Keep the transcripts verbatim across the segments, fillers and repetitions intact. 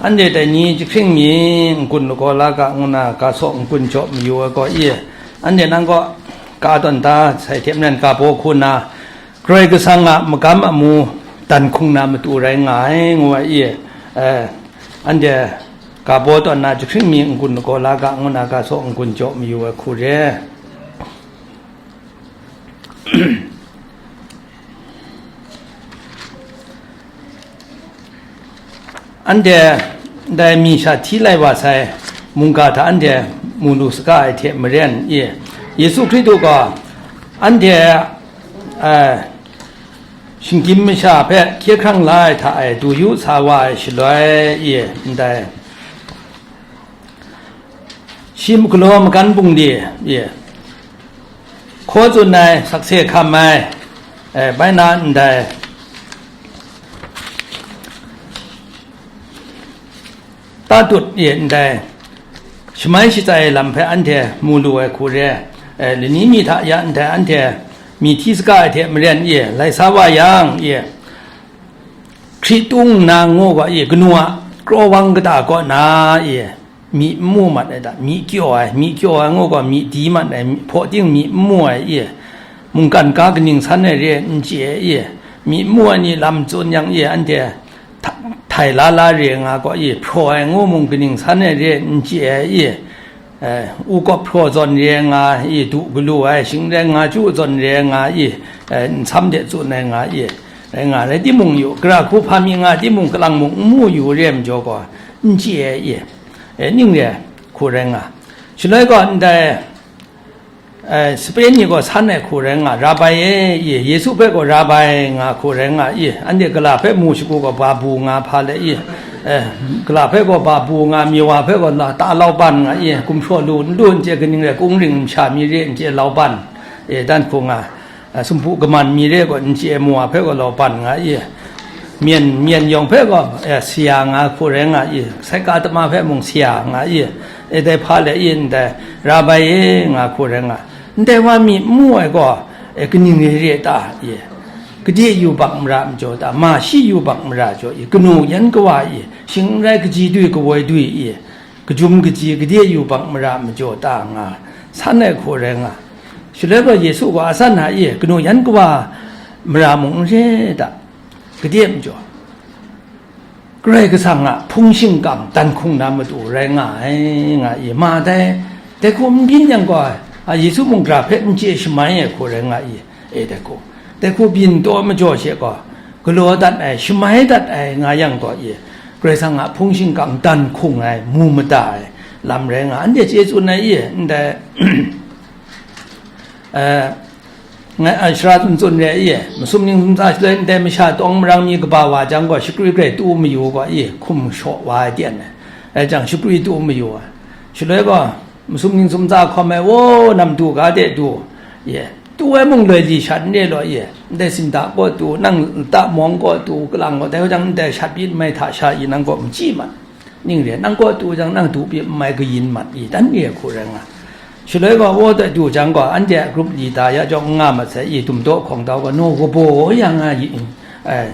Anhte dai ni jahkring mi n-gun lagaw la ga ngu na, ga saw n-gun jaw mayu ai gaw i, anhte nang kaw ka tawn da sai hte maren ga baw hku na, Karai Kasang a magam amu dan hkung na matu rai nga ai, ngu ai i, eh, anhte ga baw tawn na jahkring mi n-gun lagaw la ga ngu na, ga saw n-gun jaw mayu ai hku re. Anhte ndai mi sha hti lai wa sai mungga hta anhte mu lu saga ai hte maren i, Yesu Hkristu gaw anhte, eh, shinggyim masha hpe hkye hkrang la ai hta e du yu sa wa ai shaloi i, ndai shi galaw magan bungli i, hkaw tsun ai, sakse hkam ai, eh, bai na ndai tatut i ndai shamai shatsai ai lam hpe anhte mu lu ai hku re, eh, lani mi hta ya ndai anhte mi hti saga ai hte maren i, lai sa wa yang i, Hkritung nna ngu gaw i, kanu a krawang kata kaw na i, myi n mu mat ai ta, myi kyaw ai, myi kyaw ai ngu gaw myi di mat ai, hpaw ting myi n mu ai i, mungkan ga kaning san ai re n chye ai i, myi n mu ai ni lam tsun yang i, anhte hta-, htai la la re nga gaw i, hpraw ai ngu mung kaning san ai re n chye ai i, eh, u kawp hpraw zawn re nga i, du galu ai, shing rai nga chyu zawn re nga i, eh, nsam de tsun ai nga i, rai nga, rai timung yu, gara hku hpa mi nga timung, kalang mung n mu yu re ai majaw gaw, n chye ai i, eh, ning re ai hku rai nga. Shaloi gaw ndai, eh, Sapen ni gaw san ai hku rai nga, Rabai e, i, Yesu hpe gaw Rabai nga hku rai nga i, anhte gala hpe mu shagu gaw ba bu nga hpa le i, eh, gala hpe gaw ba bu nga, myewa hpe gaw la, ta lauban nga i, gumhpraw lu n lu n chye, kaning rai kungring masha mi re n chye lauban, e, dan hku nga, eh, sumpu kaman mi re gaw n chye, myewa hpe gaw lauban nga i, myen, myen yawng hpe gaw, eh, saya nga hku rai nga i, saika tama hpe mung saya nga i, e, dai hpa le i ndai, Rabai e nga hku rai nga. Ndai wa myi n mu ai gaw, e, kaning re re ta i? Gade yubak mara majaw ta? Ma shi yubak mara jaw i? Kanu yan kawa i? Shing n rai kaji dwi kawoi dwi i? Kajum kaji gade yubak mara majaw ta nga? San ai hku rai nga. Shaloi gaw Yesu gaw a san hta i? Kanu yan kawa mara mung n re ta? Gade majaw? Karai Kasang a hpung shingkang dan hkung na matu rai nga ai, nga i, ma dai, dai hku n byin yang gaw, a, Yesu mung gara hpe n chye shamai ai hku rai nga i, e, dai hku, dai hku byin taw majaw she gaw, galaw dat ai, shamai dat ai nga yang gaw i, Karai Kasang a hpung shingkang dan hkung ai, mu mada ai lam rai nga, anhte chye tsun ai i, ndai, eh, ngai, a, shara tsun tsun re i, masum ning sumsa shaloi ndai masha tawng marang mi kaba wa jang gaw, shakri grai tu mayu gaw i, hkum shaw wa ai ten ai. Rai jang, shakri tu mayu ai. Shaloi gaw, masum ning sumsa hkawm ai, wo, nam du ga de du, i, tu ai mung loi li shat n re law i, ndai sinda kaw tu, nang lata mawng kaw tu, kalang kaw, dai gaw jang ndai shat byin mai hta sha i, nang kaw machyi mat. Ning re, nang kaw tu jang, nang du pyi n mai kayin mat i, dan re ai hku rai nga. Shaloi gaw, wo dai du jang gaw, anhte a grup leader ya jawng n nga mat sai i, dum daw hkawng dau gaw, naw kabaw yang a, i, ai,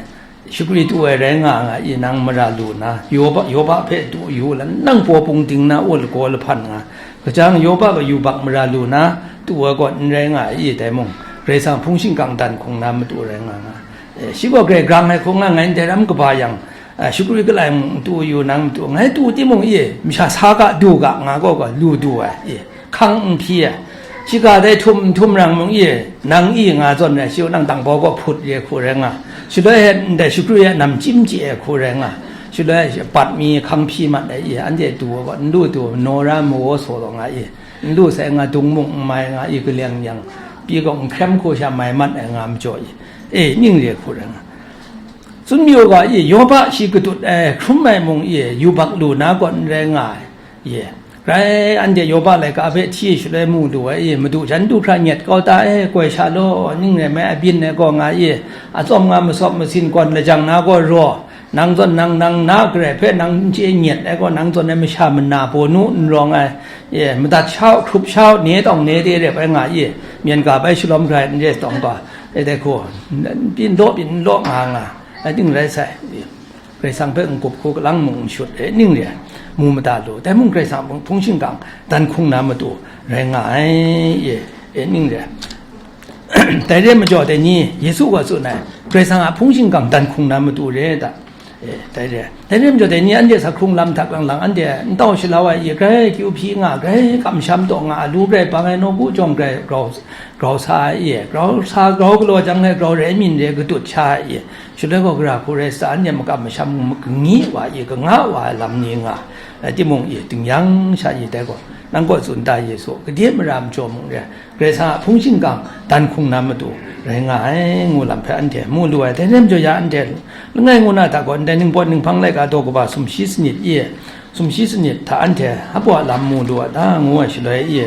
shakri tu ai rai nga nga i, nang mara lu na, Yoba, Yoba hpe du yu la, nang paw pung ding na, wa lagaw lahpan nga, kajang Yoba gaw yubak mara lu na, tu ai gaw n rai nga i, dai mung, Karai Kasang hpung shingkang dan hkung na matu rai nga nga. E, shi gaw grai grang ai hkung nga, ngai ndai ram kaba yang, a, shakri kalai mung n tu yu, nang n tu, ngai tu timung i, masha sa ga du ga nga gaw gaw lu du ai, i, hkang n hpyi ai. Shiga dai htum n htum rang mung i, nang i nga zawn ai, shi nang dang bau gaw hput re hku rai nga, shaloi he ndai shakri a namchyim chye ai hku rai nga, shaloi bat mi hkang hpyi mat ai i, anhte du gaw n lu du, naw ra mawaw saw law nga i, n lu sai nga dung mung n mai nga i, kaleng yang pyi gaw n hkrem hku sha mai mat ai nga majaw i, e, ning re hku rai nga. Tsun mayu ga i, Yoba shi katut ai hkrum ai mung i, yubak lu na gaw n rai nga ai, i, rai, anhte Yoba laika hpe hti shaloi mu lu ai i, madu jan du hkra nyet kau ta e, koi sha law, ning rai mai, abyin ai gaw nga i, atsawm nga masawp masin gawn lajang na gaw raw, nang zawn nang, nang na garai hpe nang n chye nyet ai gaw, nang zawn ai masha mana bawnu n rawng ai, i, madat sha u, hkrup sha u, ne tawng ne de rep ai nga i, myen ga bai shalawm hkrai n re tawng gaw, e dai hku, n, n pyi n law, pyi n law nga nga. Ating rai sai. Karai Kasang hpe n-gup hku kalang mung n shut, e ning re ai, mu mada lu. Dai mung Karai Kasang hpung shingkang dan hkung na matu rai nga ai, e, e ning re ai. Dai re ai majaw, dai ni Yesu gaw tsun ai, Karai Kasang a hpung shingkang dan hkung na matu re ai ta? E, dai re ai. Dai re ai majaw, dai ni anhte sa hkrung lam hta lang lang, anhte n tau shalau ai, e, grai kyu hpyi nga, grai kamsham taw nga, alu grai bang ai, nawku jawng grai grau, grau sa ai, e, grau sa, grau galaw jang le, grau rai myin re, gadut sha ai, e, shaloi gaw, gara hku rai sa, anhte makam masham, kangyi wa, e, kanga wa ai lam ni nga, rai timung, e, tingyan sha, e, dai gaw, nang kaw tsun ta, Yesu, gade mara majaw mung re, Karai Kasang a hpung shingkang dan hkung na matu rai nga ai, ngu lam hpe anhte mu lu ai. Dai nem jaw ya, anhte langai ngu na hta gaw, ndai ningpawt ninghpang laika daw kaba sumshi sanit, e, sumshi sanit hta anhte hpaw a lam mu lu a ta, ngu ai shaloi, e,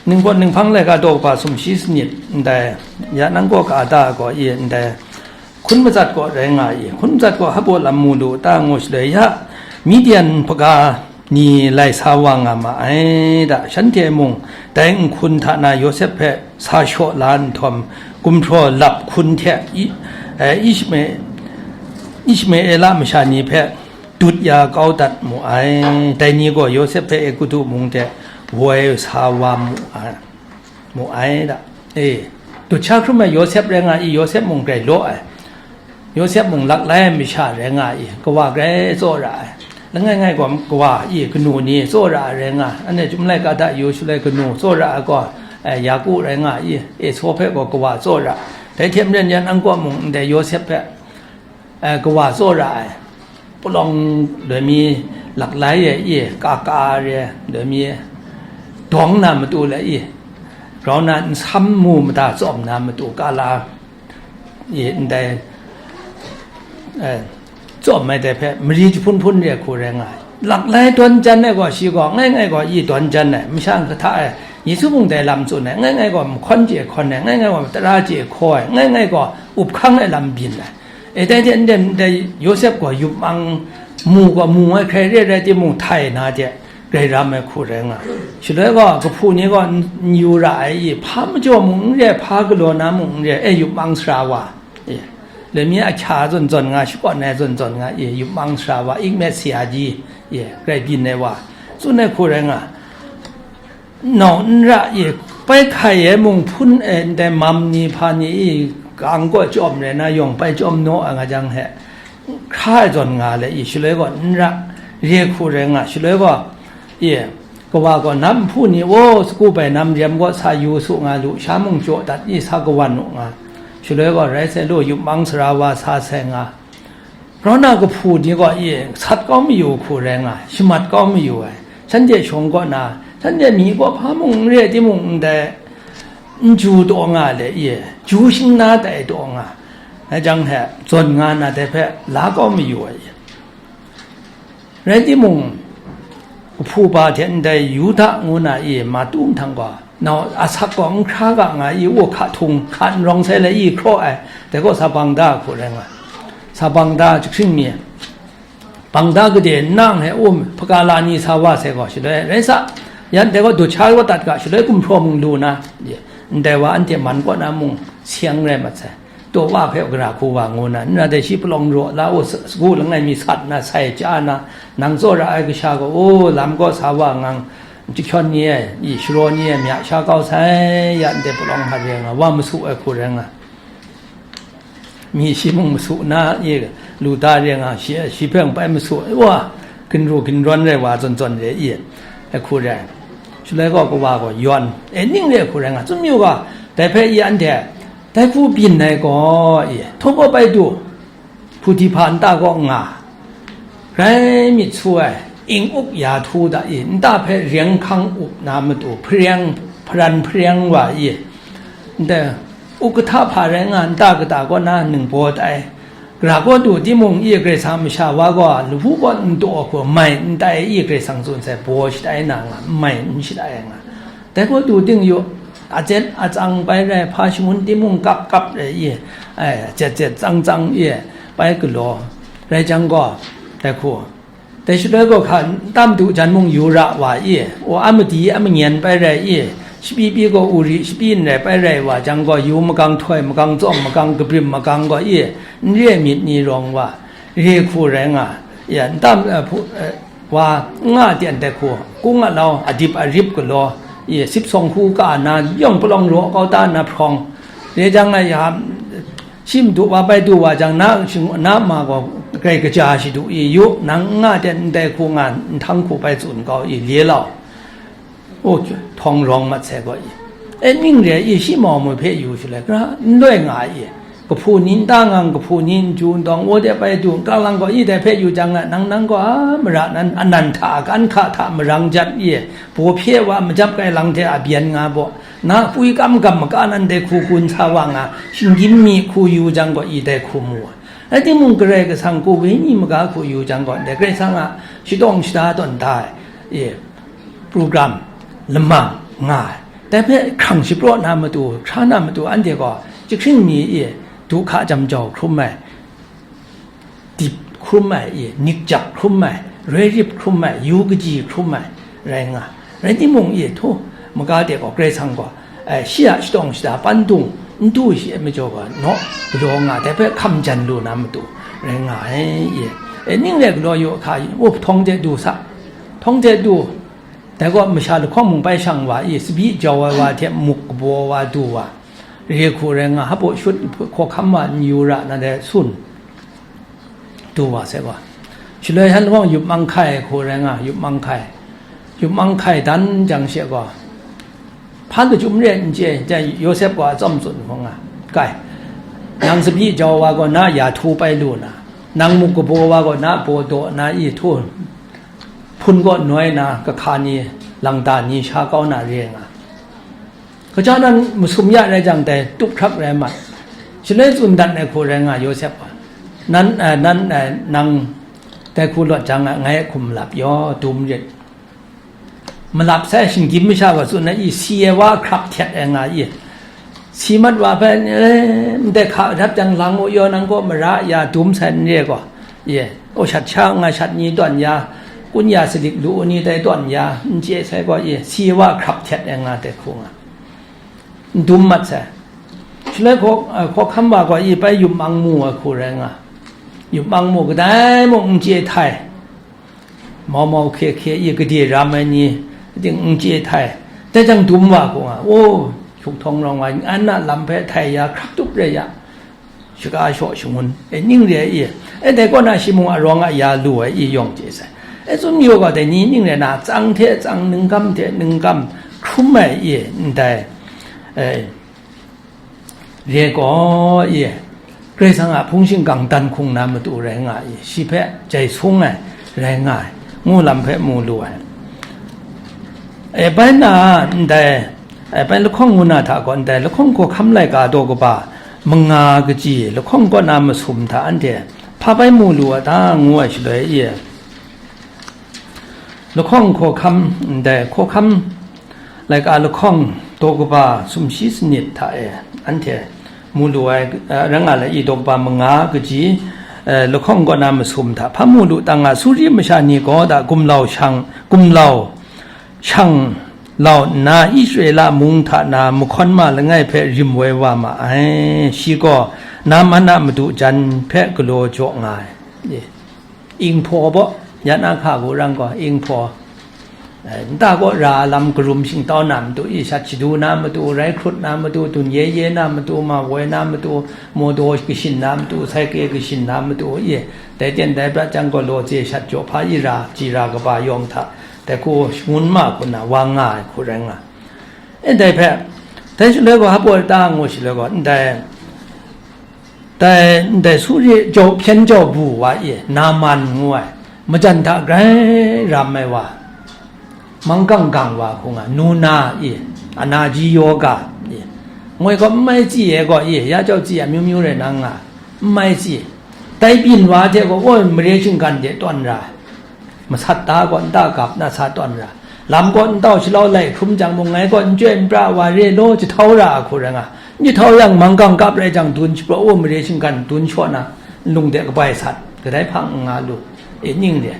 ningpawt ninghpang laika daw kaba sumshi sanit ndai, ya nang kaw ka ta gaw, e, ndai hkun matsat kaw rai nga i, hkun matsat kaw hpaw lam mu lu ta, ngu shaloi, ya Midian hpaga ni lai sa wa nga ma ai da, shanhte mung dai nhkun hta na Yawsep hpe sa shaw la nhtawm, gumhpraw lap hkun hte I-, eh, Ishme-, Ishmaela masha ni hpe dut ya kau dat mu ai. Dai ni gaw Yawsep hpe Egutu mung de woi sa wa mu ai, mu ai da. E, dut sha hkrum ai Yawsep rai nga i, Yawsep mung grai law ai. Yawsep mung laklai ai masha rai nga i, kawa grai tsawra ai. Langai ngai gaw kawa i, kanu ni tsawra ai rai nga, anhte Chyum Laika hta yu shaloi kanu tsawra ai gaw, eh, Yaku rai nga i, Esaw hpe gaw kawa tsawra. Dai hte maren yan anhkaw mung ndai Yawsep hpe, eh, kawa tsawra ai. Palawng loi mi laklai e i, ka ka re loi mi dawng na matu le i, grau na nsam mu mada tsawm na matu kala, i ndai, eh, tsawm ai dai hpe mari jahpun hpun re hku rai nga ai. Laklai dawn jan ai gaw shi gaw, ngai ngai gaw i dawn jan ai, masha kahta e Yesu mung dai lam tsun ai, ngai ngai gaw mahkawn chye hkawn ai, ngai ngai gaw tara chye hkaw ai, ngai ngai gaw up hkang ai lam byin ai. E, dai hte ndai, ndai Yawsep gaw yup mang mu gaw mu ai hkrai re rai timung, htai na hte grai ram ai hku rai nga. Shaloi gaw, kahpu ni gaw n, n yu ra ai i, hpa majaw mung n re, hpa galaw na mung n re, e, yup mang sara wa, e, loi mi ahkya zawn zawn nga, shakawn ai zawn zawn nga, e, yup mang sara wa, ikmet sayaji, e, grai byin ai wa, tsun ai hku rai nga. Nau n ra i, pai hkai ai mung hpun e ndai mam ni hpa ni i, kang kaw chyawm rai na yawng pai chyawm naw ai nga jang he, hkra ai zawn nga le i, shaloi gaw n ra, re hku rai nga, shaloi gaw i, kawa gaw nam nhpu ni, o, sagu bai nam rem gaw sa yu su nga lu, sha mung jaw dat i, sa kawan u nga, shaloi gaw rai sai lu, yup mang sara wa sa sai nga. Rau na kahpu ni gaw i sat kau mayu hku rai nga, shamat kau mayu ai, shanhte shawng kaw na, shanhte myi kaw hpa mung n re timung ndai, n ju taw nga le i, ju shing na tai taw nga, ai jang he, zawn nga na dai hpe la kau mayu ai. Rai timung, kahpu ba hte ndai Yuda ngu na i matu nhtang gaw, nau asak gaw n hkra ga nga i, u hka htung, hka n rawng sai le i hkraw ai, dai gaw sa bang da hku rai nga, sa bang da jahkring mi, bang da gade n nang he, u hpakala ni sa wa sai gaw, shaloi rai sa, yan dai gaw dut sha wa dat ga, shaloi gumhpraw mung lu na, ndai wa anhte man kaw na mung seng rai mat sai. Taw wa hpe gara hku wa ngu na, n ra dai shi palawng raw la u, sa-, sagu langai mi sat na, sai chya na, nang tsawra ai kasha gaw, o, lam kaw sa wa ngang, jahkyawn ni e, i sharaw ni e, mya sha kau sai, ya ndai palawng hpat re nga, wa masu ai hku rai nga. Mi shi mung masu na, i lu da re nga, shi, shi hpe pai masu, wa, ginru ginrawn rai wa zawn zawn re, i, ai hku rai. Shaloi gaw kawa gaw yawn, e ning re hku rai nga, tsun yu ga, dai hpe i anhte, Dai hku byin ai gaw, e, htaw gaw bai du, Hputihpa nta kaw nga, rai myit su ai, ing-uk ya htu da i, nta hpe reng hkang up na matu, hpareng, hparan hpareng wa i, ndai, ukahta hpa rai nga, nta kata kaw na ningbaw tai, gara kaw du timung i, Karai Kasang masha wa gaw, lahpu kaw n taw hku mai n tai i, Karai Kasang tsun sai, baw shatai na nga, mai n shatai nga. Dai gaw du ting yu, ajet atsang bai rai, hpa shangun timung kap kap rai i, ai, jet jet tsang tsang i, bai galaw, rai jang gaw, dai hku, dai shaloi gaw hka, tam du jan mung yu ra wa i, wa a madi a manyen bai rai i, Shapi pyi gaw uri shapi n rai pai rai wa jang gaw, yu magang htoi magang tsawm magang kabrim magang gaw i, n re myit ni rawng wa, re hku rai nga, ya, ntam, eh, hpu-, eh, wa, n nga ten dai hku, kung alau, adip arip galaw, i, sip sawng hku ka na, yawng palawng raw kau ta na hprawng, re jang ai ya, shi madu wa bai du wa jang, na, shing-, na ma gaw grai kaja shadu i yu, nang n nga ten ndai hku nga, nhtang hku bai tsun kau i, le lau. O, htawng rawng mat sai gaw i. E, ning re i, shi mau mu hpe yu shaloi, hkra n loi nga i. Kahpu ni n ta ngang, kahpu ni n ju n dawng, wo de bai du, n kang lang gaw i, dai hpe yu jang nga, nang nang gaw a mara nan, anan hta, kan hka hta marang jat i, baw hpye wa majap kai lang hte a byan nga baw, na hpui kam gam maka nan dai hku gun sa wa nga, shinggyim mi hku yu jang gaw i, dai hku mu wa. Rai timung, Karai Kasang ku wenyi maga hku yu jang gaw, ndai Karai Kasang a shadawng shada tawn da ai, e, program, lamang nga ai. Dai hpe hkrang shapraw na matu, hkra na matu, anhte gaw jahkring mi e du hka jam jau hkrum ai, dip hkrum ai e, nikjak hkrum ai, roi rip hkrum ai, yu kaji hkrum ai rai nga ai. Rai timung e htu, maga de gaw Karai Kasang gaw, e, shi a shadawng shada pandung n du shi ai majaw gaw, naw galaw nga ai, dai hpe hkam jan lu na matu rai nga ai e. E, ning re galaw yu hka, up htawng de du sa, htawng de du, dai gaw masha lahkawng mung bai shang wa i, tsabyi jau ai wa hte muk kabaw wa du wa, re hku rai nga, hpaw shut hkawhkam wa n yu ra na dai sun du wa sai wa. Shaloi shan hpawng yup mang hkai hku rai nga, yup mang hkai. Yup mang hkai dan jang she gaw, hpan lachyum re n chye, jai Yawsep gaw a tsawm tsun hkawng nga, kai, nang tsabyi jau wa gaw na ya htu pai lu na, nang muk kabaw wa gaw na baw daw na i htu, hpun gaw noi na, kahka ni, langda ni sha kau na re nga. Kaja nan masum ya rai jang dai tup hkrak rai mat. Shaloi tsun dat ai hku rai nga Yawsep gaw, nan, eh, nan, eh, nang dai hku lawt jang a, ngai hkum malap yaw, dum rit. Malap sai shinggyim masha gaw tsun ai i, si ai wa hkrap htet ai nga i, si mat wa hpe, eh, ndai hka rap jang lang u yaw, nang gaw mara ya dum sai n re gaw, ye, o shat sha nga shat ni tawn ya, kun ya salik lu u ni dai tawn ya, n chye sai gaw, ye, si ai wa hkrap htet ai nga dai hku nga, n dum mat sai. Shaloi hkaw-, eh, hkawhkam wa gaw i bai yup mang mu ai hku rai nga, yup mang mu kadai mung n chye htai. Mau mau hkye hkye i gade ram ai ni, ting n chye htai, dai jang dum wa hku nga, o, hkyuk htawng rawng wa, an na lam hpe htai ya, hkrak tup rai ya, shaga shaw shangun, e, ning re ai i, e, dai kaw na shi mung arawng a ya lu ai i yawng chye sai. E, tsun yu gaw, dai ni ning re na, tsang hte tsang, ningkam hte ningkam hkrum ai i, ndai, e, re gaw i, Karai Kasang a hpung shingkang dan hkung na matu rai nga i, shi hpe jai sung ai rai nga ai, ngu lam hpe mu lu ai. E bai na ndai, e bai lahkawng ngu na hta gaw ndai lahkawng hkawhkam laika daw kaba manga kaji lahkawng kaw na masum hta anhte hpa bai mu lu a ta ngu ai shaloi i, lahkawng hkawhkam, ndai hkawhkam laika lahkawng daw kaba sumshi sanit hta e anhte mu lu ai, eh, rai nga ai i, daw kaba manga kaji, eh, lahkawng kaw na masum hta hpa mu lu ta nga, Suri masha ni gaw da gumlau shang, gumlau shang lau nna, Israela mung hta na mahkawn ma langai hpe rim woi wa ma ai. Shi gaw Naman a madu jan hpe galaw jaw nga ai. Inghpaw baw, yan ahka gu rang gaw, inghpaw, eh, nta kaw ra lam karum shingtau na matu i, shat shadu na matu, rai hkrut na matu, dun ye ye na matu, ma woi na matu, mawdaw kashin na matu, saike kashin na matu i, dai ten dai prat jang gaw, law tse shat jaw hpa i ra, ji ra kaba yawng hta, dai hku shangun ma hku na wa nga ai hku rai nga. E, dai hpe, dai shaloi gaw, hpa ta ngu shaloi gaw, ndai, dai, ndai Suri jau, hpyen jau bu wa i, Naman ngu ai, majan hta grai ram ai wa, manggang gang wa hku nga, nuna i, anaji yoga i, ngoi gaw n mai tsi e gaw i, ya jau tsi amyu myu rai na nga, n mai tsi, dai byin wa hte gaw, o, mare shinggan de tawn ra ai. Masat da gaw nta gap na sa tawn ra, lam gaw ntau shalau lai hkrum jang mung, ngai gaw n chyoi n pra wa re law, jahtau ra a hku rai nga, n jahtau yang manggang kap rai jang, dun shapraw u, mare shinggan dun shaw na, nlung de kabai sat, kadai hpang n nga lu, e ning re,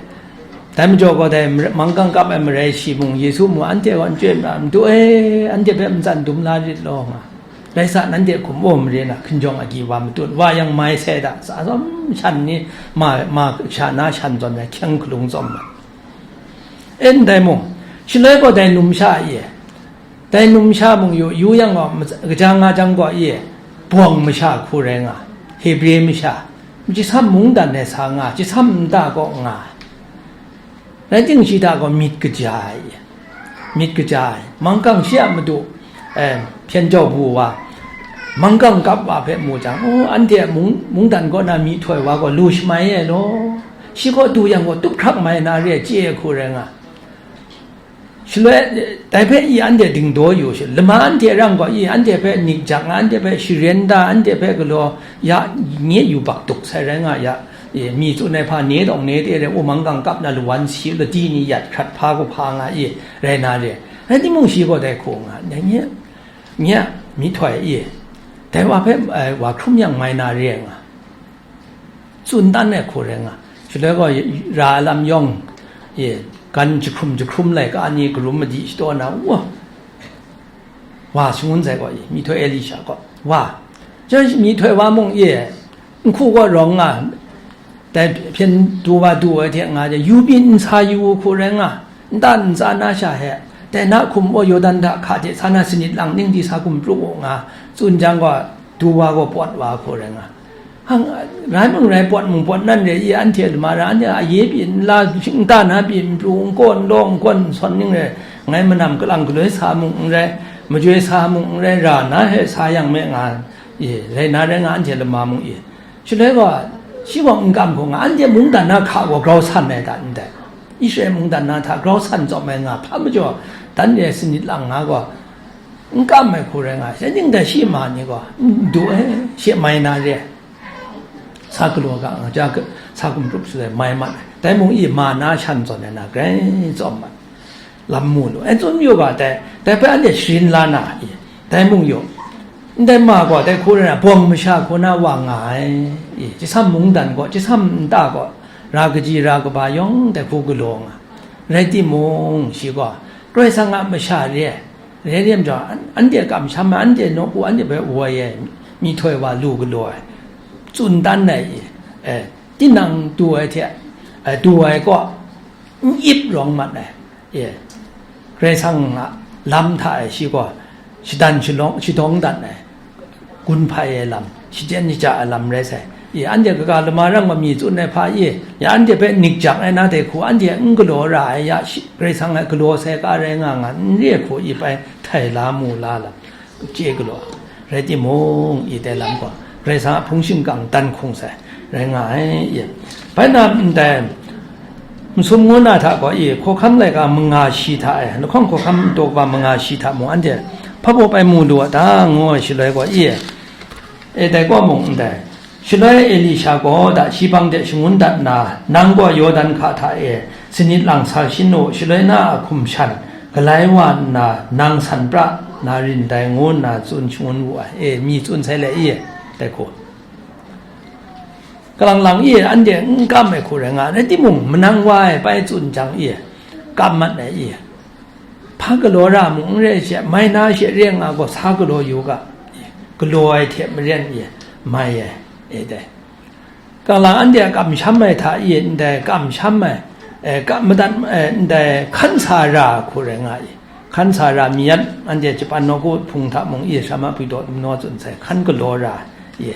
Dai majaw gaw dai manggang kap ai marai shi mung, Yesu mung anhte gaw n chyoi mara, "Madu e, anhte hpe matsan dum la rit law," nga. Rai sa, nanhte hkum aw mare na hkinjawng agyi wa matut, wa yang mai sai da, sa zawm shan ni ma, ma sha na shan zawn ai hkyeng hkalung tsawm ai. E ndai mung, shaloi gaw dai numsha e, dai numsha mung yu, yu yang gaw, kaja nga jang gaw e, bawng masha hku rai nga, Hebre masha, chyasam mungdan e sa nga, chyasam nta kaw nga, rai timung, shi hta gaw myit kaja ai, myit kaja ai, manggang shi a madu, eh, hpyen jau bu wa, manggang kap wa hpe mu jang, oh, anhte mung, mungdan kaw na myihtoi wa gaw lu shamai e law, shi kaw du yang gaw tup hkrak mai na re ai chye ai hku rai nga. Shaloi, dai hpe i anhte dingdaw yu shi, lama anhte rang gaw i anhte hpe nik jak nga, anhte hpe sharen da, anhte hpe galaw ya, nye yubak duk sai rai nga ya, e, mi tsun ai hpa, ne dawng ne te rai, u manggang kap na lawan si ladi ni yat hkrat hpa kahpa nga i, rai na re. Rai timung, shi gaw dai hku nga, nye, nye, myihtoi i, dai wa hpe, e, wa hkrum yang mai na re nga. Tsun dan ai hku rai nga. Shaloi gaw ra ai lam yawng, e, gan jahkrum jahkrum laika ni karum madi shadaw na, wa, wa shangun sai gaw, e, myihtoi Elisha gaw, wa, chyoi myihtoi wa mung, e, nhku gaw rawng nga, dai hpyen du wa du ai hte nga jang, yu byin n sa yu hku rai nga, nta ntsa na sha he, dai na hkum aw Yawdan hta hka hte sa na sanit lang ning di sa gumpruk u nga, tsun jang gaw, du wa gaw pawt wa hku rai nga. Hang, rai mung rai, pawt mung pawt nan re i, anhte lama ra, anhte a ye pyi n la, nta na pyi n pru, n kaw n law, n kawn n sawn ning re, ngai manam kalang galoi sa mung n rai, majoi sa mung n rai, ra na he sa yang me nga, e, rai na rai nga, anhte lama mung e. Shaloi gaw, shi gaw n kam hku nga, anhte mungdan na hka gaw grau san ai dat ndai. Israel mungdan na hta grau san tsawm ai nga, hpa majaw, dan re sanit lang nga gaw, n kam ai hku rai nga, rai ning dai shi ma ni gaw, n du ai, she mai na re ai. Sa galaw ga, ja ga, sa gumhprup shaloi mai mat ai. Dai mung i ma na shan zawn ai na grai tsawm mat. Lam mu lu ai, tsun yu ga dai, dai hpe anhte sharin la na i, dai mung yu. Ndai ma gaw dai hku rai na, bawng masha hku na wa nga ai i, chyasam mungdan gaw, chyasam nta gaw, ra kaji ra kaba yawng dai hku galaw nga. Rai timung, shi gaw, Karai Kasang a masha re ai, re re majaw, an-, anhte kamsham ai, anhte nawku, anhte hpe woi ai, myihtoi wa lu galaw ai, tsun dan ai, e, tinang du ai hte, e, du ai kaw, n ip rawng mat ai, e, Karai Kasang a lam hta e shi gaw shadan shalawng, shadawng dat ai, gun hpai ai lam, shachyen shaja ai lam rai sai. I, anhte kaga lama rang wa mi tsun ai hpa i, ya anhte hpe nik jak ai na dai hku, anhte n galaw ra ai ya, shi-, Karai Kasang a galaw sai ka rai nga nga, n re hku i pai htai la mu la lam, chye galaw. Rai timung, i dai lam gaw, Karai Kasang a hpung shingkang dan hkung sai, rai nga ai, i. Bai na ndai, Masum ngu na hta gaw i, hkawhkam laika manga shi hta e, lahkawng hkawhkam taw kaba manga shi hta mung anhte hpa baw pai mu lu a ta, ngu ai shaloi gaw i, e, dai kaw mung ndai. Shaloi Elisha gaw da shi hpang de shangun dat nna, "Nang gaw Yawdan hka hta e sanit lang sa shin u, shaloi na a hkum shan galai wa nna, nang san pra na rin dai," ngu nna tsun shangun wu ai, e, mi tsun sai le i, dai hku. Kalang lang i, anhte n kam ai hku rai nga, rai timung, manang wa ai pai tsun jang i, kam mat ai i, hpa galaw ra mung n rai she, mai na she re nga gaw, sa galaw yu ga, galaw ai hte maren i, mai ai, e dai. Kalang lang anhte a kamsham ai hta i, ndai kamsham ai, e, kam madat, e, ndai hkan sa ra hku rai nga i, hkan sa ra mi yat, anhte Japan nawku hpung hta mung i, Shama Pui Daw Dumnaw tsun sai, hkan galaw ra i,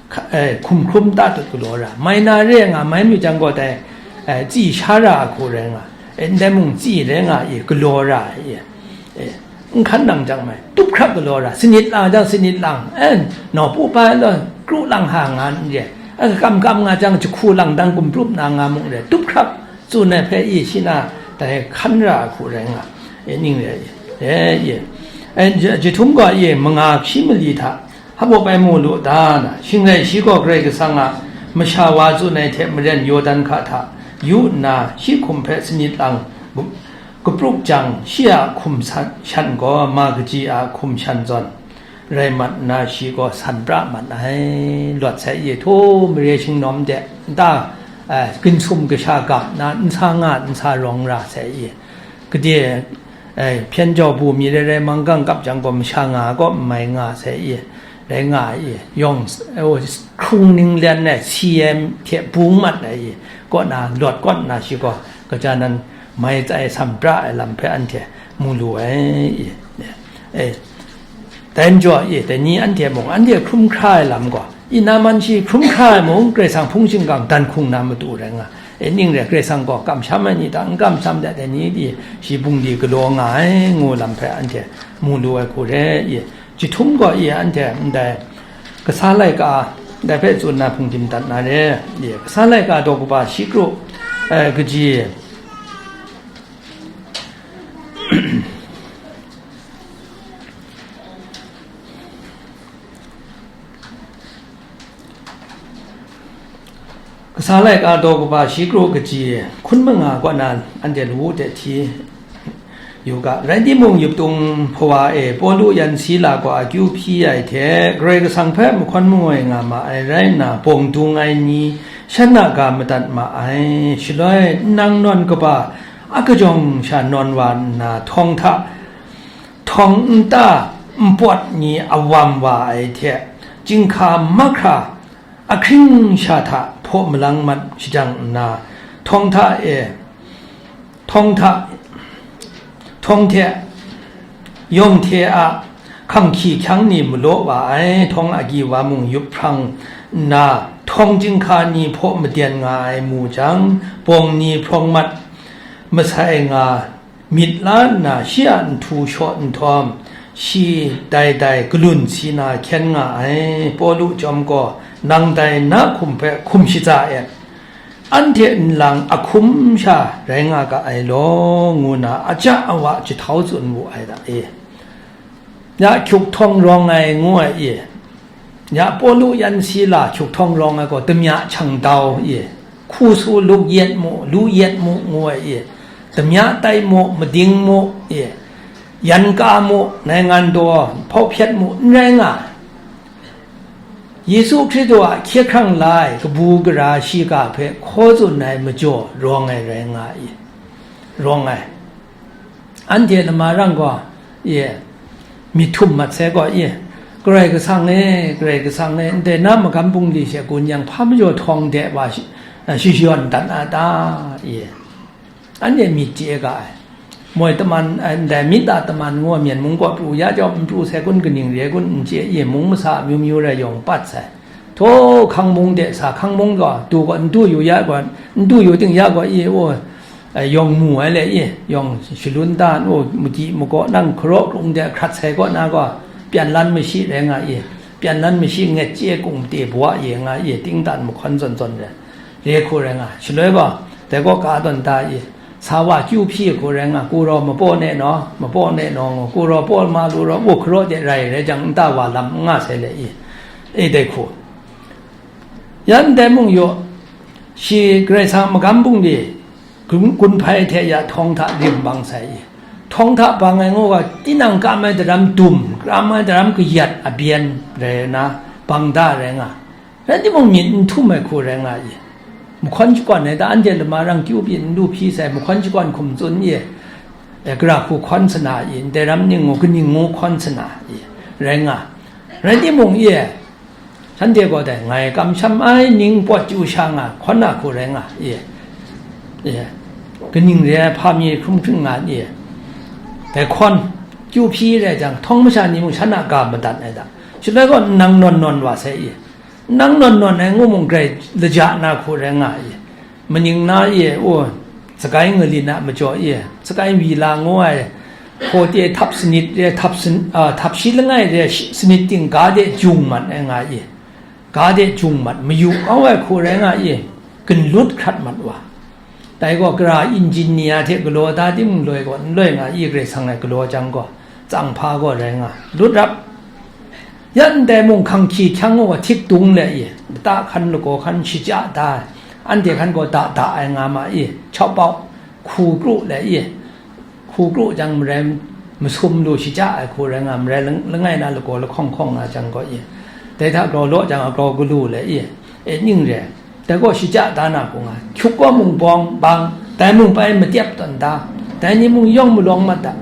hka-, e, hkum hkrum ta tut galaw ra, mai na re nga, mai mi jang gaw dai, e, tsi sha ra hku rai nga, e, ndai mung tsi rai nga i, galaw ra i, e, n hkan nang jang mai, tup hkrak galaw ra, sanit lang jang sanit lang, e, nawpu pa law, kru lang ha nga n re, e, kam kam nga jang jahku lang dang gumhprup na nga mung re, tup hkrak tsun ai hpe i shi na dai hkan ra hku rai nga, e, ning re i, e, i, e, j-, jahtum gaw i, manga hpyi mali hta, hpa baw pai mu lu ta na, shing rai shi gaw Karai Kasang a masha wa tsun ai hte maren Yawdan hka hta yu nna, shi hkum hpe sanit lang gu-, guprup jang, shi a hkum san, shan gaw ma kaji a hkum shan zawn rai mat nna, shi gaw san pra mat ai. Lawt sai i, htaw mare shingnawm de nta, Ai, ginsum kasha gap na, n sa nga, n sa rawng ra sai i. Gade, ai, hpyen jau bu mi rai rai, manggang kap jang gaw, masha nga ai kaw, n mai nga sai i. Rai nga ai i. Yawng, oh, hkrung ning lian ai, C M hte bung mat ai i. Kaw na, lawt kaw na shi gaw, kaja nan mai tsai sam pra ai lam hpe anhte mu lu ai i. Eh, dai majaw i, dai ni anhte mung, anhte hkrum hkra ai lam gaw, i na man shi hkrum hkra ai mung, Karai Kasang hpung shingkang dan hkung na matu rai nga. E ning re, Karai Kasang gaw kamsham ai ni hta n kamsham de, dai ni di shi bungli galaw nga ai, ngu lam hpe anhte mu lu ai hku re i. Jahtum gaw i anhte ndai kasa laika, dai hpe tsun na hpungdim dat na re i. Kasa laika daw kaba shi kru, eh, kaji, Kasa laika daw kaba shi kru kaji hkun manga kaw na anhte lawu hte hti yu ga. Rai timung, Yup tung hpawa e Pawlu yan Sila gaw akyu hpyi ai hte, Karai Kasang hpe mahkawn mangoi nga ma ai rai nna, bawng dung ai ni shan a ga madat ma ai. Shaloi, nang nawn kaba a kajawng sha nawn wa nna, htawng hta, htawng nta npawt ni a wam wa ai hte, chyinghka mahkra ahkring sha hta hpaw malang mat shajang nna, htawng hta e, htawng hta, htawng hte yawng hte a hkanghkyi hkyang ni malaw wa ai, htawng agyi wa mung yup hprang nna, htawng chyinghka ni hpaw maden nga ai mu jang, bawng ni hprawng mat masai nga myit la nna, shi a nhtu shaw nhtawm, shi dai dai galun si na hkyen nga ai. Pawlu chyawm gaw, nang dai na hkum hpe hkum shaja et, anhte nlang a hkum sha rai nga ga ai law, ngu na aja awa jahtau tsun wu ai da e. Ya hkyuk htawng rawng ai ngu ai i, ya Pawlu yan Sila hkyuk htawng rawng ai gaw, damya hkyang dau i, hku su luk yet mu, lu yet mu ngu ai i, damya tai mu, mading mu i, yan ka mu, naingan daw hpau hpyet mu, n rai nga. Yesu Hkristu a hkye hkrang la ai kabu gara shiga hpe hkaw tsun ai majaw rawng ai rai nga i, rawng ai. Anhte lama rang gaw, ye, myit htum mat sai gaw, ye, Karai Kasang e, Karai Kasang e, ndai na magam bungli she gun yang, hpa majaw htawng de wa shi-, a, shi shayawn dat na ta? Ye, anhte myit chye ga ai. Moi taman, a, ndai myit a taman ngu ai, Myen mung kaw pru ya chyawm, n pru sai kun, kaning re ai kun, n chye, ye, mung masa amyu myu rai yawng pat sai. Htaw hkang mung de sa, hkang mung gaw, du gaw, n du yu ya gaw, n du yu ting ya gaw, i, o, eh, yawng mu ai le i, yawng shalun da, o, magyi magaw nang hkaraw krum de hkrat sai kaw na gaw, pyan lan mashi rai nga i, pyan lan mashi nget chye kung mate bawa ye nga i, ting tan mahkawn zawn zawn re, re hku rai nga, shaloi gaw, dai kaw ka tawn da i, sa wa kyu hpyi hku rai nga, ku raw mapaw ne naw, mapaw ne naw ngu, ku raw paw ma lu raw, u hkaraw de rai rai jang, nta wa lam n nga sai le i, e dai hku. Yan dai mung yaw, shi Karai Kasang magam bungli gun, gun hpai hte ya htawng hta rim bang sai i. Htawng hta bang ai ngu ga, tinang kam ai daram dum, kam ai daram kayat abyen rai na, bang da rai nga. Rai timung, myit n htum ai hku rai nga i. Mahkawn shakawn ai da, anhte lama rang kyu byin n lu hpyi sai, mahkawn shakawn hkum tsun i. E, gara hku hkawn sana i, ndai ram ning ngu, kaning ngu hkawn sana i, rai nga. Rai timung i, shanhte gaw dai ngai kamsham ai ning pawt chyu sha nga hkawn na hku rai nga i, i, kaning re ai hpa mi hkrum hkring nga i, dai hkawn kyu hpyi rai jang, htawng masha ni mung shan a ga madat ai da. Shaloi gaw, nang nawn nawn wa sai i, nang nawn nawn ai ngu mung, grai laja na hku rai nga i, maning na i, o, sakai ngali na majaw i, sakai wi la ngu ai, hkawte htap sanit re, htap san-, a, htap shi langai re, shi-, sanit ting ga de jung mat ai nga i, ga de jung mat, mayu kau ai hku rai nga i, gun lut hkrat mat wa. Dai gaw, gara injin ni a hte galaw da timung loi gaw, n loi nga i, Karai Kasang e galaw jang gaw, tsang hpa gaw rai nga, lut rap. Ya ndai mung, hkanghkyi hkyang gaw htik dung le i, lata hkan, lagaw hkan shaja da ai, anhte hkan gaw da da ai nga ma i, chawp bau, hku kru le i, hku kru jang marai masum lu shaja ai hku rai nga, marai lang-, langai na lagaw lahkawng hkawng nga jang gaw i, dai hta grau law jang a grau galu le i, e ning re, Dai gaw shaja da na hku nga, hkyuk gaw mung bawng bang, dai mung bai matyep tawn da, dai ni mung yawng malawng mat da.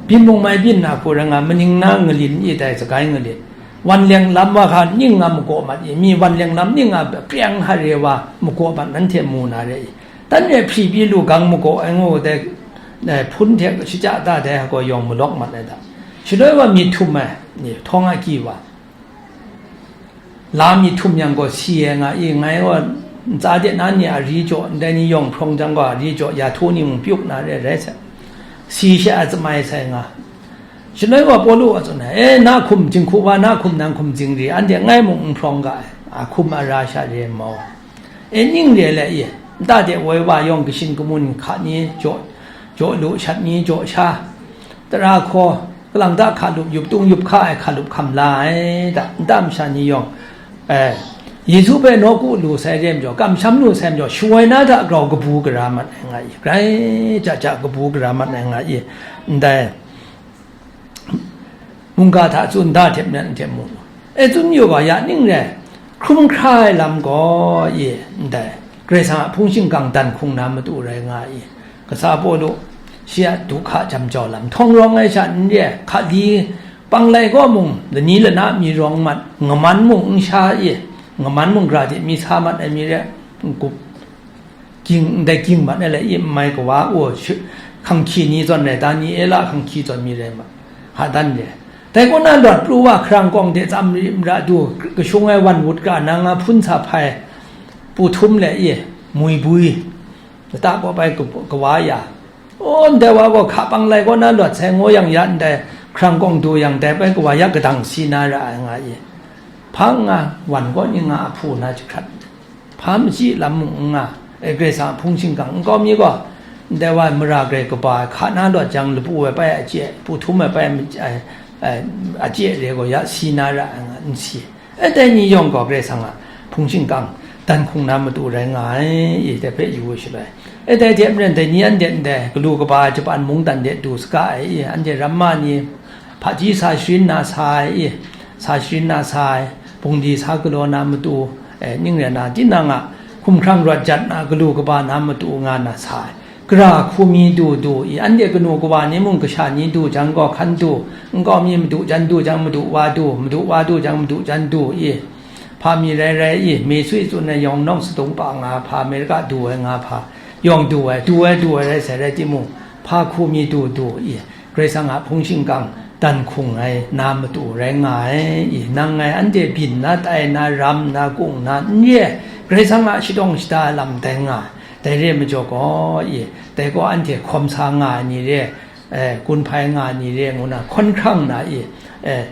Byin mung mai byin na hku rai nga, maning na ngalin i dai sagai ngalin. Wan leng lam wa hka ning nga magaw mat i, mi wan leng lam ning nga preng hare wa magaw mat nanhte mu na re i. Dan re hpri pyi lu gang magaw ai ngu dai, eh, hpun hte shaja da dai gaw yawng malawk mat ai da. Shaloi wa mi htum ai, ni htawng a kyi wa. La mi htum yang gaw si ai nga i, ngai gaw ntsa de na ni a ri jaw, ndai ni yawng hprawng jang gaw a ri jaw, ya htu ni mung pyuk na re rai sai. Si she a tsamai sai nga. Shaloi wa Pawlu a tsun ai, e, na hkum jinghku wa, na hkum nang hkum zingri, anhte ngai mung n hprawng ga ai, a hkum a ra sha re ai mau. E, ning re le i, nta de woi wa yawng kashin kamun hka ni jaw, jaw lu shat ni jaw sha, tara hkaw, kalang ta hka lup yup tung yup hka ai hka lup hkam la ai da, nta masha ni yawng, eh, Yesu hpe nawku lu sai re majaw, kamsham lu sai majaw, shawoi na hta grau kabu gara mat ai nga i, grai ja ja kabu gara mat ai nga i, ndai mungga hta tsun da hte maren hte mu. E tsun yu ga ya ning re, hkrum hkra ai lam gaw i, ndai Karai Kasang a hpung shingkang dan hkung na matu rai nga i, kasa Pawlu shi a du hka jam jau lam htawng rawng ai sha n re, hkali panglai gaw mung lani lana mi rawng mat, ngaman mung n sha i, ngaman mung gra de mi sa mat ai mi re, n-gup, ging, ndai ging mat ai le i n mai kawa, o, shi-, hkanghki ni zawn rai, Daniela hkanghki zawn mi rai ma, ha dan re. Dai kaw na lawt pru wa hkarang kawng de tsam ri mara du, kashung ai wan wut ga na nga hpun sa hpai, pu htum le i, mui bui, lata kaw bai ka-, kawa ya. O, ndai wa gaw hka panglai kaw na lawt sai ngu yang ya ndai hkarang kawng du yang dai bai kawa ya kadang si na ra ai nga i. Hpang nga, wan kaw ni nga a hpu na jahkrat. Hpa machyi lam mung n nga, e, Karai Kasang a hpung shingkang nkau mi gaw, ndai wa mara grai kaba ai hka na lawt jang lapu ai bai a chye, pu htum ai bai a chye, ai, ai, a chye re gaw ya si na ra ai nga, n si. E, dai ni yawng gaw Karai Kasang a hpung shingkang dan hkung na matu rai nga ai, e, dai hpe yu wu shaloi. E, dai hte maren dai ni anhte ndai galu kaba ai japan mungdan de du saga ai, e, anhte ramma ni hpaji sa sharin na sa ai, e, sa sharin na sa ai, bungli sa galaw na matu, e, ning rai na, tinang a hkumhkrang rawt jat na galu kaba na matu nga na sa ai. Gara hku mi du du i, anhte kanu kawa ni mung kasha ni du jang gaw hkan du, nkau mi madu jan du jang madu wa du, madu wa du jang madu jan du i, hpa mi rai rai i, mi sui tsun ai yawng nawng sadung pa nga hpa, Amerika du ai nga hpa, yawng du ai, du ai, du ai rai sai rai timung, hpa hku mi du du i, Karai Kasang a hpung shingkang dan hkung ai na matu rai nga ai i, nang ngai anhte byin na, tai na, ram na, kung na, n re ai, Karai Kasang a shadawng shada ai lam dai nga ai. Dai re ai majaw gaw i, dai gaw anhte hkawm sa nga ai ni re, eh, gun hpai nga ai ni re ngu na, hkawn hkrang na i, eh,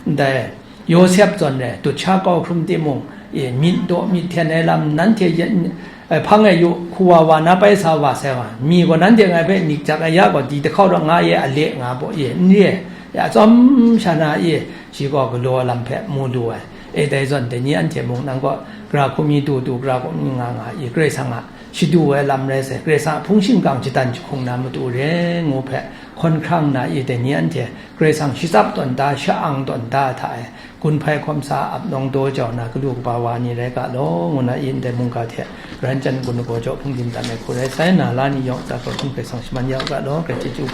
ndai Yawsep zawn re, dut sha kau hkrum timung, e, myit daw myit hten ai lam nanhte yen, e, hpang e yu, hku wa wa na pai sa wa sai wa, mi gaw nanhte ngai hpe myit jak ai ya gaw, di dahkau rawng nga e, a le nga baw e, n re, ya tsawm sha na e, shi gaw galaw ai lam hpe mu lu ai. E, dai zawn, dai ni anhte mung nang gaw, gara hku mi du du, gara hku mi nga nga e, Karai Kasang a shadu ai lam rai sai, Karai Kasang a hpung shingkang jadan jahkung na matu re ngu hpe, hkawn hkrang na e, dai ni anhte Karai Kasang shachyip tawn da, sha-ang tawn da hta e, gun hpai hkawm sa ap nawng daw jau na galu kaba wa ni rai ga law, ngu na e ndai mungga hte, garan chyan gun lagaw jaw hpungdim tam ai hku rai sai, na la ni yawng a hta hkrum Karai Kasang shaman ya u ga law, Karai chyeju